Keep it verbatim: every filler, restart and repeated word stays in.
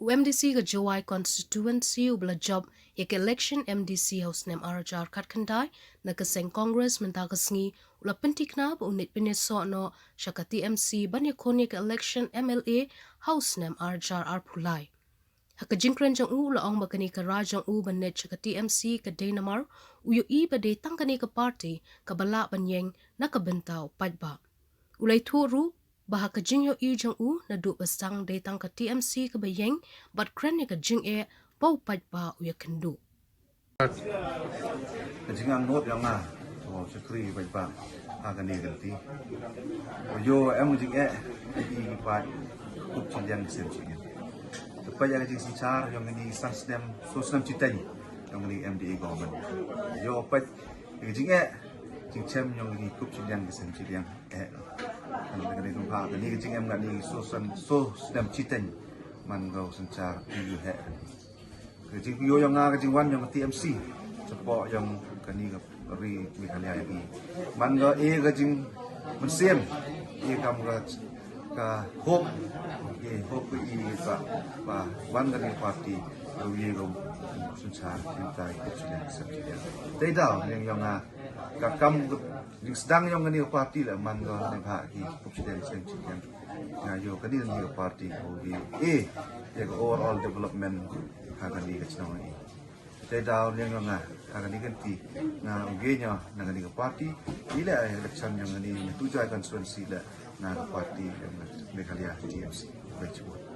U MDC ka Jowai Constituency uba la jop ïa ka election MDC ha u snem ar hajar khatkhyndai na ka seng Congress mynta ka sngi u la pynthikna ba un leit pynïasoh noh sha ka TMC ban ïakhun ïa ka election MLA ha u snem ar hajar arphew lai. Ha ka jingkren jong u u la ong ba kane ka rai jong u ban leit sha ka TMC ka dei namar u ïohi ba dei tang kane ka party kaba lah ban ïeng na ka bynta u paidbah. U la ïathuh ruh ba ha ka jingïohi jong u naduh ba sdang dei tang ka TMC kaba ïeng bad kren ïa ka jingeh ba u paidbah u ïakynduh. Ka jingangnud jong nga, oh, shakri bad ba ha kane ka lynti. Ïoh em jingeh, i pat kup chiliang sem chiliang. Tepat ïa ka jingsynshar jong kane san snem, so snem shiteng jong kane MDA government. Ïoh pat ka jingeh, jingchem jong kane kup chiliang sem chiliang. Eh, kane kane ka jingeh kane so san so snem shiteng man ka synshar ïoh heh. Ka jingpynïoh jong nga ka jingwan jong ka TMC shapoh jong kane ka ri Meghalaya ïa ki. Man ka e ka jingmynsiem, e kam ka ka hope, e hope ka i ka ba wan kane ka party ka wi ka synshar ïa ka i ka chiliang ka chiliang. Te daw ne jong nga ka kam ka jingsdang jong kane ka party la man ka ne ba ki kup chiliang sem chiliang. Nga ïoh kane ka party ka wi e ïa ka overall development ha kane ka chnong i. Te daw liang nga ha kane ka lynti nga u ge nya na kane ka party. I leh election jong kane na tu jai constituency leh na ka party jong Meghalaya TMC. Baik, cuba.